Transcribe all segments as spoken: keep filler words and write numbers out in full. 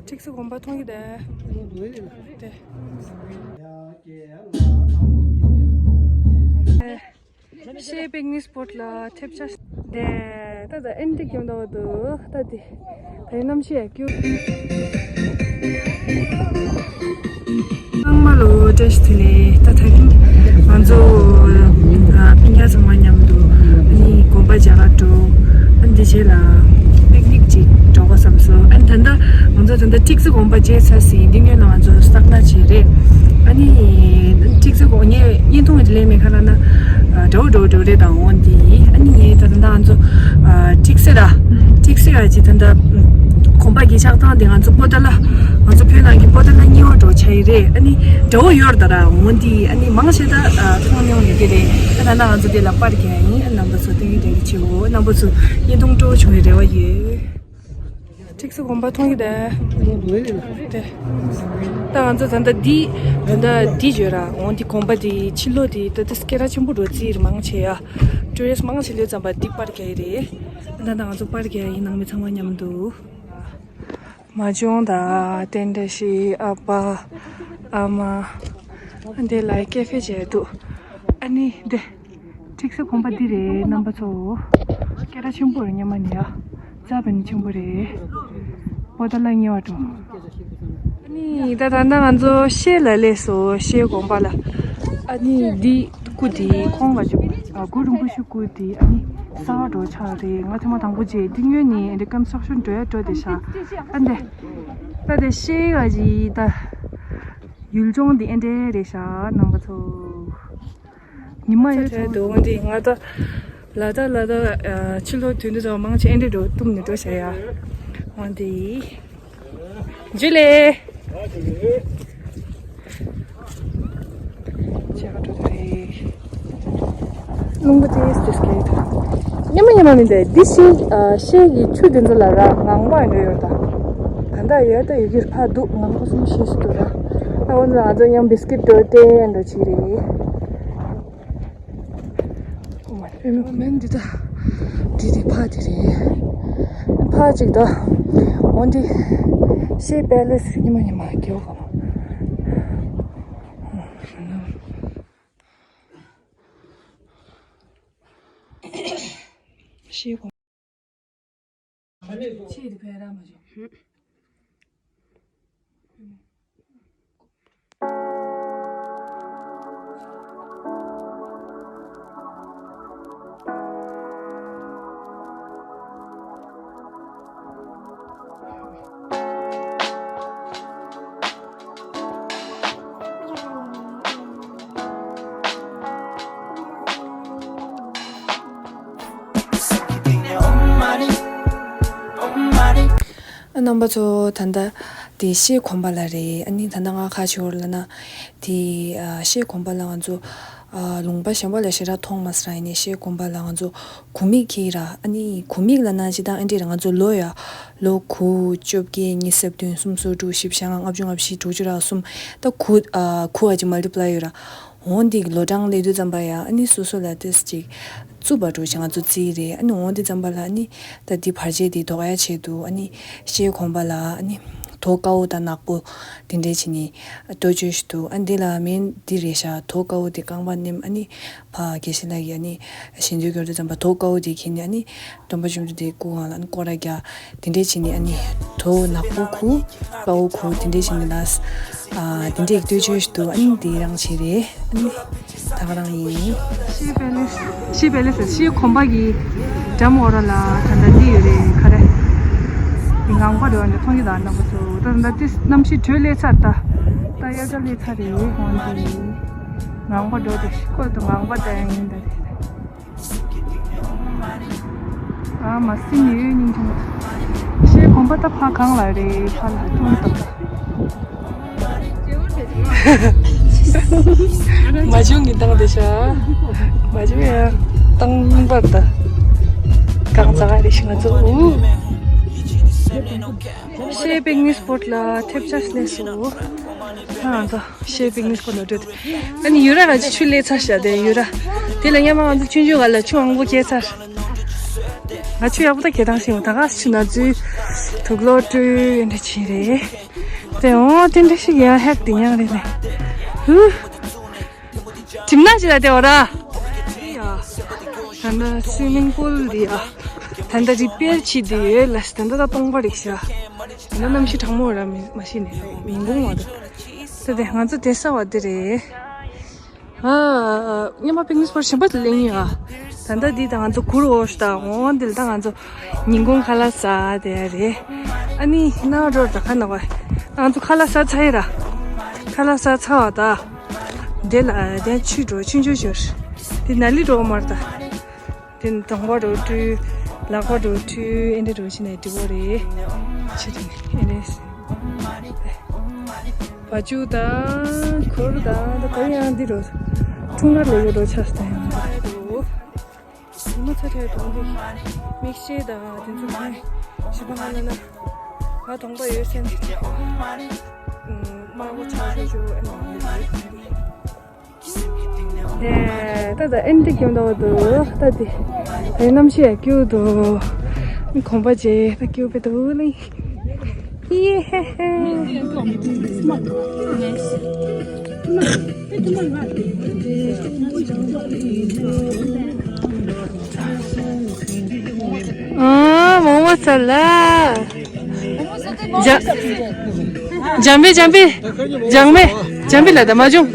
ཁྲིག་སི་དགོན་པ་མཐོང་གི་དེ། དེ། ཤེ་པིག་ནིག་སི་པོཊ་ལ་ཐེབས་ཆག་དེ། ད་ད་ཨེན་ཏི་ཀྱོན་ཏོ་འདུག་ད་དེ། ད་ཡིན་ནམ་ཤེས་ཡ་ཀྱུ། ཚང་མ་ལོ་བཀྲ་ཤིས་བདེ་ལེགས། ད་ད་རིང་ང་ཚོ་ཨ་སྤུན་ཀྱག་ཚང་མ་མཉམ་དུ་ཨ་ནི་དགོན་པ་མཇལ་ཁ་འགྲོ། ཨ་ནི་དེ་རྗེས་ལ་པིག་ནིག་ཅིག་འགྲོ་དགོས་བསམ་སོང་། ཨ་ནི་ད་ལྟ་ང་ཚོ་ད་ལྟ་ཁྲིག་སི་དགོན་པ་མཇལ་ཚར་ཟིན། འདི་སྔོན་ལ་ང་ཚོ་སྟག་སྣ་བྱས་རེད། ཨ་ནི་ཁྲིག་སི་དགོན་ངས་བརྙན་ཐུང་ལས་མེད་ཁ་ལ་ན་འདྲ་བོ་འདྲ་བོ་འདྲ་བོ་རེད། ད་འོང་འདི་ཨ་ནི་ངས་ད་ད་ལྟ་ང་ཚོ་ཨ་ཁྲིག་སི་ར་ཁྲིག་སི་ར་ཅི་ད་ལྟ་དགོན་པ་གི་ཆགས་སྟངས་དེ་ང་ཚོ་པོ་ཏ་ལ་ང་ཚོ་བོད་ནང་གི་པོ་ཏ་ལ་གཉིས་པ་འགྲོ་ཆ་ཡི་རེད། ཨ་ནི་འདྲ་བོ་ཡོད་རེད། ད་ར་འོང་འདི་ཨ་ནི་མང་ཆེ་ད་མཐོང་མྱོང་ཡོད་ཀྱི་རེད། ད་ད་ལྟ་ང་ཚོ་དེ་ལ་པར་རྒྱག་ཡིན། རྣམ་པ་ཚོ་སྟོན་གྱི་དྲན་གྱི་ཆེའོ། རྣམ་པ་ཚོ་བརྙན་ཐུང་སྤྲོ་བོ་བྱུང་བའི་རེ་བ་ཡོད། ཁྲིག་སི་དགོན་པ་མཐོང་གི་དེ། དེ། ད་ང་ཚོ་ད་ལྟ་འདི་ད་ལྟ་འདི་བརྗོད་ར་འོང་འདི་དགོན་པ་འདི་ཕྱི་ལོགས་འདི་ད་ལྟ་སྐད་གྲགས་ཆེན་པོ་འགྲོ་རྩིས་རེད། མང་ཆེ་ཡ་ཊུ་རི་སི་མང་ཆེ་ལོས་ཙམ་པ་འདི་པར་རྒྱག་གི་རེད། ད་ལྟ་ང་ཚོ་པར་རྒྱག་ཡིན། ནང་མི་ཚང་མ་མཉམ་དུ། མ་ཇོང་དང་རྟེན་འབྲེལ་ཤིག་ཨ་ཕ་ཨ་མ། འདི་ལ་ཀེ་ཧྥེ་བྱས་འདུག་ཨ་ནི་འདི་ཁྲིག་སི་དགོན་པ་འདི་རེད། རྣམ་པ་ཚོ་སྐད་གྲགས་ཆེན་པོ་རེད། སྔོན་མ་ནས་ཡ་རྩ་བའི་ནས་ཆེན་པོ་རེད། པོ་ཏ་ལ་གཉིས་པ་འགྲོ། ཨ་ནི་ད་ད་ལྟ་ང་ཚོ་ཤེ་ལ་སླེབས་སོང་། ཤེ་དགོན་པ་ལ། ཨ་ནི་འདི་སྐུ་དེ་ཁོང་ལ་ཅིག་ཨ་གུ་རིན་པོ་ཆེ་སྐུ་དེ་ཨ་ནི་གསར་པ་འགྲོ་ཆགས་རེད། ང་ཐེངས་མ་དང་པོ་བྱས། འདི་སྔོན་ནས་འདི་ཀོན་སི་ཊྲག་ཤན་འགྲོ་ཡ་འགྲོ་བསྡད་ཤག་ཨ་འདི་ད་དེ་ཤེ་ག་ཅིག་ད་ཡུལ་ལྗོངས་འདི་ཨེ་འདྲ་རེད་ཤག་རྣམ་པ་ཚོ། ཉི་མ་ཡོད་ཚད་འདུག་འདི་ང་ད་ལ་ད་ལ་ད་ཕྱི་ལོགས་དུས་འདི་ཚོ་མང་ཆེ་ཨེ་འདྲ་འགྲོ་གཏུམ་ནས་འགྲོ་ཤག་ཡ། འོ་འདི། ཇུ་ལེ། ཆེ་ག་འགྲོ་དེ་རེད། རླུང་བུ་ཏིས་ཏིས་ཀེ་ད། ཉི་མ་ཉི་མ་མིན་ཏེ་འདི་ཤེ་ཨ་ཤེ་གི་ཆུ་འདི་ཚོ་ལ་ར་ངང་པ་འགྲོ་ཡོད་ད། ད་ལྟ་ཡོད་ད་ཡོད་ཀྱི་ཕ་འདུག་ངང་པ་གསུམ་ཤེས་སུ་འདུག་ར། ད་འོ་ན་ང་ཚོ་མཉམ་བིས་ཀིཊ་འགྲོ་སྟེ་འགྲོ་ཆི་རེད། ཨོ་མ་ཨེ་མེ་མེན་འདི་ད། འདི་འདི་ཕ་འདི་རེད། ཕ་ཅིག་ད། འོ་འདི། ཤེ་པེ་ལེ་སི་ཉི་མ་ཉི་མ་རྒྱལ་བ། ཤེ་གོ། ཆེ་འདི་ཕེ་ར་མ་བྱུང་། རྣམ་པ་ཚོ། ད་ལྟ་དེ་ཤེ་དགོན་པ་ལ་རེད། ཨ་ནི་ད་ལྟ་ང་ཁ་ཕྱོགས་ལ་ན་དེ་ཨ་ཤེ་དགོན་པ་ལ་ང་ཚོ་ཨ་ལུང་པ་གཞན་པ་ལ་ཞེ་དྲག་མཐོང་མ་སོང་ར། ཡིན་ནའི་ཤེ་དགོན་པ་ལ་ང་ཚོ་གུ་མིག་འཁྱེར་ར། ཨ་ནི་གུ་མིག་ལ་ན་ཅི་དང་ཨེ་འདྲ་ར། ང་ཚོ་ལོ་ཡ་ལོ་དགུ་བཅོ་བརྒྱད་ཉི་ཤུ་རྩ་བདུན་སུམ་ཅུ་སོ་དྲུག་བཞི་བཅུ་ཞེ་ལྔ་ལྔ་བཅུ་ང་བཞི་དྲུག་ཅུ་ར་གསུམ། ད་དགུ་ཨ་དགུ་ཨ་ཅིག་མལ་ཊི་པ་ལའི་ཡོད་ར། འོ་འདི་ལོ་གྲངས་སླེབས་དུས་ཙམ་པ་ཡ་ཨ་ནི་སོ་སོ་ལ་ཏོག་ཙམ་ཅིག་རྩུབ་པ་འགྲོ་ཞིང་ང་ཚོ་རྩིས་རེད། ཨ་ནི་འོ་འདི་ཙམ་པ་ལ་ཨ་ནི་ད་འདི་བར་ཆད་འདི་ཟློག་ཡ་ཆེད་དུ་ཨ་ནི་ཤེ་དགོན་པ་ལ་ཨ་ནི་དོ་དཀར་པོ་དང་ནག་པོ་འདི་འདྲས་བྱས་ནས་གཏོ་བཅོས་ཤིག་འདུག་ཨ་འདི་ལ་མིང་འདི་རེད་ཤག་དོ་དཀར་པོ་འདི་རྐང་པ་མནན། ཨ་ནི་ཕ་དགེ་བཤེས་ལགས་ཀྱིས་ཨ་ནི་ཞལ་འདོན་སྐྱོར་དུས་ཙམ་པ་དོ་དཀར་པོ་འདི་འཁྱེར་ནས་ཨ་ནི་སྟོན་པ་བཅོམ་ལྡན་འདས་སྐུ་གང་ལ་ཨ་ནི་སྐོར་ར་རྒྱག་དེ་འདྲས་བྱས་ནས་ཨ་ནི་དོ་ནག་པོ་དཀར་པོ་དེ་འདྲས་བྱས་ནས་ལ། ཨ་དེ་འདྲས་གཏོ་བཅོས་ཤིག་འདུག་ཨ་ནི་དེ་རང་བྱས་རེད། ཨ་ནི་ད་ག་རང་ཡིན། ཤེ་པེ་ལེ་སི། ཤེ་པེ་ལེ་སི། ཤེ་དགོན་པ་གི་འགྲམ་འོག་ར་ལ་ད་ལྟ་འདི་ཡོད་རེད། ག་རེ། འདི་ངང་པ་རེད་པ། འདི་མཐོང་གི་ད་རྣམ་པ་ཚོ། ད་ད་ལྟ་དེ་གནམ་གཤིས་དྲོད་སླེབས་ཚར་ད། ད་དབྱར་ཁ་སླེབས་ཚར་རེད། འོང་འདི་ངང་པ་འགྲོ་དེ་ཤི་ཁོ་ད་ངང་པ་ད་ཡང་ཡིན་ད་རེད། ཨ་མ་སྲིན་ཡོད་སྙིང་རྗེ་མོ། ཤེ་དགོན་པ་ད་ཕ་གང་ལ་རེད། ཕ་ལ་ཐུང་ཏོ་ད། མ་བྱུང་གི་བཏང་བསྡད་ཤག་མ་བྱུང་ཡ་བཏང་པར་ད། གང་ཟག་རེ་ཞིག་ང་ཚོ་འུ། ཤེ་པིག་ནིག་སི་པོཊ་ལ་ཐེབས་ཆག་སླེབས་སོང་། ང་ཚོ་ཤེ་པིག་ནིག་སི་པོཊ་ལ་འགྲོ་དུས། ཨ་ནི་ཡུ་ར་ར་ཅིག་ཆུ་སླེབས་ཚར་ཤག་དེ་ཡུ་ར། དེ་ལ་སྔོན་མ་ང་ཚོ་ཆུང་ཆུང་སྒང་ལ་ཆུ་མང་པོ་སྐྱེས་ཚར། ང་ཆུ་ཡག་པོ་ད་གད་བཏང་ཤེས་ཡོང་། ད་ག་ཆུ་ན་ཚུལ་དུག་ལོག་སྤྲོད་འདྲ་བྱེད་རེད། དེ་འོ་དེ་འདྲ་ཞིག་ཡང་ཧེག་དེ་ཡང་རེད་ལེ། ཧུ། གྲིམ་ན་ཅི་ལ་དེ་འོ་ར། ད་ལྟ་སུའི་མིང་པུལ་འདི་ཡ། ད་ལྟ་རི་པེར་བྱེད་དེ་ཡོད་ལ། ད་ལྟ་ད་སྟོང་པ་རིག་ཤག་ད་ལྟ་གནམ་གཤིས་གྲང་མོ་ར་མི་མ་ཤེས་ནས་མི་འགུང་བ་དང་། ད་དེ་ང་ཚོ་དེ་ས་བ་དེ་རེད། ཨ། ཉི་མ་པིག་ནིག་སྤོར་ཞིམ་པོ་ལེན་ཡོད་ཨ། ད་ལྟ་འདི་ད་ང་ཚོ་གུར་འོ་ཞིག་དང་འོ་འདི་ལ་ད་ང་ཚོ་ཉིན་གུང་ཁ་ལག་ཟ་དེ་རེད། ཨ་ནི་ན་རོ་ད་ཁ་ན་བ། ང་ཚོ་ཁ་ལག་ཟ་ཚར་ཡིན་ར། ཁ་ལག་ཟ་ཚར་བ་ད། འདི་ལ་དེ་ཆུ་འགྲོ་ཆུང་ཆུང་ཞོར། དེ་ན་ལི་འགྲོ་མར་ད། དེ་གདོང་པ་འགྲོ་བཀྲུས། ལག་པ་འགྲོ་བཀྲུས། ཨེ་འདྲ་འགྲོ་བྱས་ནས་འགྲིག་གོ་རེད། ཆུ་དེ་ནས་ཨེ་འདྲ། བ་ཕྱུགས་དང་གུར་དང་ད་ག་ཡང་འདི་རུ་འཁྲུངས་སྐར་ལས་ཡོད་འགྲོ་ཆགས་སུ་ད་ཡང་འདུག་ཉི་མ་ཚ་ཁྲའི་གདོང་འདི་མིག་ཤེལ་དང་དེ་ཚོ་མེད། ཞིབ་པ་ཧ་ལ་ན་ང་གདོང་པ་ཡོད་སེམས་ཀྱི་དམར་པོ་ཆགས་ཤོག་ཤོག་ཨེ་མ་ད་ད་ཨེན་ཏི་སྐྱོན་འདུག་འདུག་ད་དེ་དེ་གནམ་གཤིས་སྐྱིད་འདུག་གོམ་པ་རྗེས་ད་སྐྱིད་པའི་འདུག་ལེ། ཡེ་ཧེ་ཧེ། ཨ་མོ་མོ་ཚ་ལ། འཇམ་པའི་འཇམ་པའི་འཇམ་མེ་འཇམ་པའི་ལ་ད་མ་བྱུང་།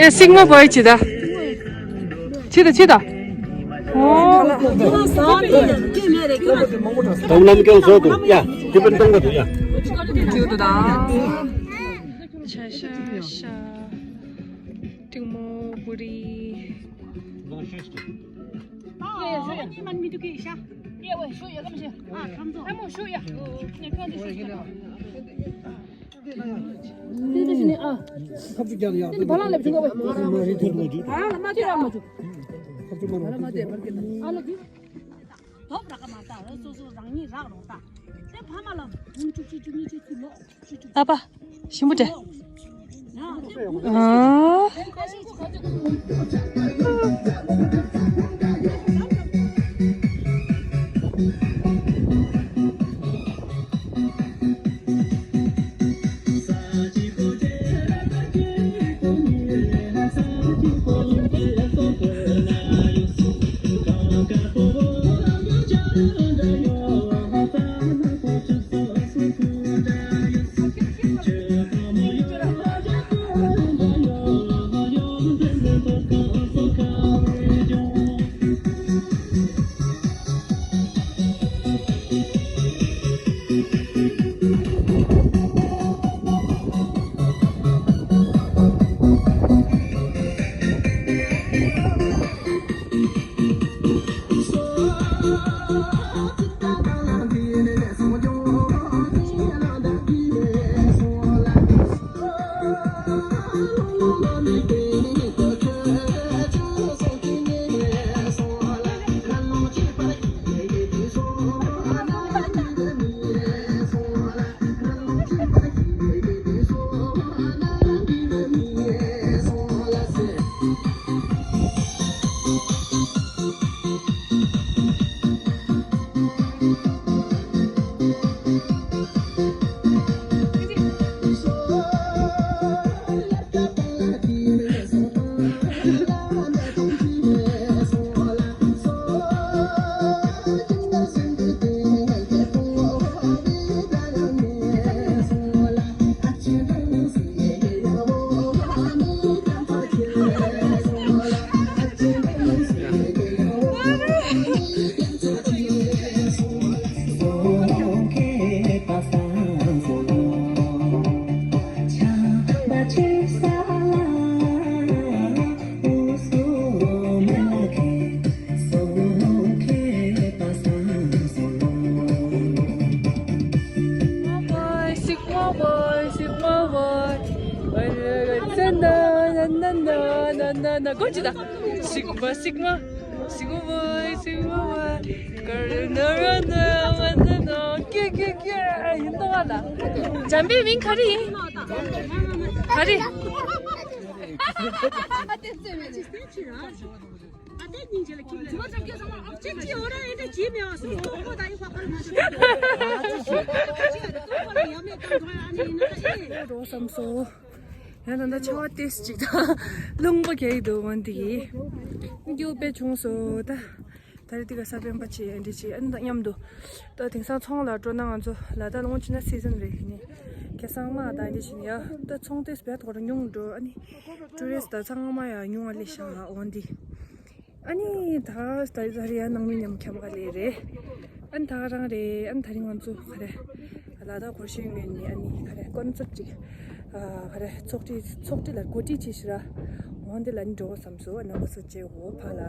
ཨེ་སིག་མ་བོའི་ཅི་ད། ཅི་ད་ཅི་ད། ཨོ། ཏམ་ལམ་ཀྱང་བཟོ་དུ་ཡ། ཅི་པན་ཏང་ག་དུ་ཡ། ཅི་དུ་ད། ཤ་ཤ་ཤ། ཏིང་མོ་བུ་རི། ཨ་ཕ། ཞིམ་པོ་འདྲ། ཨ། Sigma, Sigma boy, Sigma boy. འཇམ་པའི་མིང་ག་རེ་ཡིན། ག་རེ། འགྲོ་བསམ་སོང་། ཡང་ད་ལྟ་ཆར་པ་ཏོག་ཙམ་ཅིག་དང་རླུང་པ་རྒྱག་གི་འདུག་འོན་ཏེ་གི་སྐྱིད་པོ་དཔེ་བྱུང་སོང་། ད་ད་རེས་འདི་ག་ས་སྤེན་པ་ཆེ་འདི་ཆེ་ཨ་ནི་དང་མཉམ་དུ་ད་དེང་སང་ཚོང་ལ་འགྲོ་ན། ང་ཚོ་ལ་དྭགས་ལ་འོང་བྱས་ན་སི་ཛན་རེད། ནི་ཁ་སང་མ་ད་འདི་བྱས་ནས་ཡ་ད་ཚོང་ཏོག་ཙམ་བྱས་ཐོག་ར་ཉུང་འགྲོ། ཨ་ནི་ཊུ་རི་སི་ད་ཚང་མ་ཡ་ཉུང་བ་ལས་ཤག་འོན་ཏེ། ཨ་ནི་ད་ད་ད་རེས་ཡང་ནང་མི་མཉམ་འཁྱམ་ག་ལེ་རེད། ཨ་ནི་ད་ག་རང་རེད། ཨ་ནི་ད་རིང་ང་ཚོ་ག་རེ་ལ་དྭགས་སྒོར་གཞས་ངོས་ནས་ཨ་ནི་ག་རེ་ཀོན་སར་ཊི་ཅིག་ཨ་ག་རེ་ཚོགས་སྒྲིག་ཚོགས་སྒྲིག་ལ་གོ་སྒྲིག་བྱས་ཤག་ར། འོན་ཏེ་ལ་ནི་འགྲོ་བསམ་སོང་། ཨ་ནི་ང་ཚོ་བྱེད་འོ་ཕ་ལ་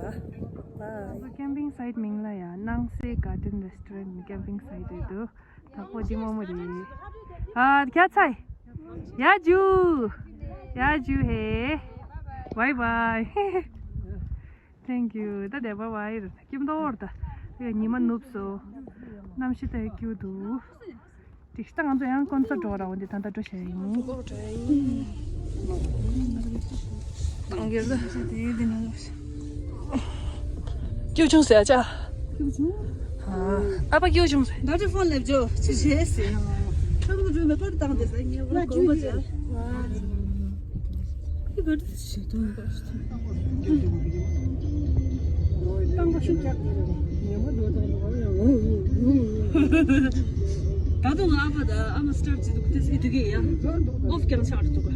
པ། ཀེམ་པིང་སའིཊ་མིང་ལ་ཡ་སྣང་གསལ་གར་ཌེན་རེ་སི་ཊོ་རེན་ཊི་ཀེམ་པིང་སའིཊ་རེད་འདུག་དྭགས་པོ་འདི་མོ་མོ་རེད། ཨ་ཁྱ་ཚ། ཡ་ཇུ། ཡ་ཇུ་ཧེ། བའི་བའི། Thank you. ད་དེ་བ་བ་ཡིར་སྐྱིད་མདོག་ད་ཉི་མ་ནུབ་སོང་། གནམ་གཤིས་ད་སྐྱིད་འདུག་ཏིག་ཤི་ད་ང་ཚོ་ཡང་ཀོན་སར་ཊི་འགྲོ་ར། འོན་ཏེ་ད་ལྟ་འགྲོ་བྱ་ཡིན། གང་གིར་ད། སྐྱིད་བྱུང་ཟེར་ཨ་ཅག་ཨ་ཕ་སྐྱིད་བྱུང་ཟེར། ད་ཅི་ཕོན་ལེབ་ཇོ་ཅི་བྱེད་ཟེར། ཁམ་བུ་ཇུ་མེ་པར་བཏང་དེ་ཟ་ཉེ་བ་གོམ་པ་ཅག་ད་དུང་ཨ་ཕ་ད་ཨ་མ་སི་ཊར་ཅི་འདུག་དེ་སི་འདུག་གི་ཡ། ཨོཕ་ཀྱང་ཆགས་འདུག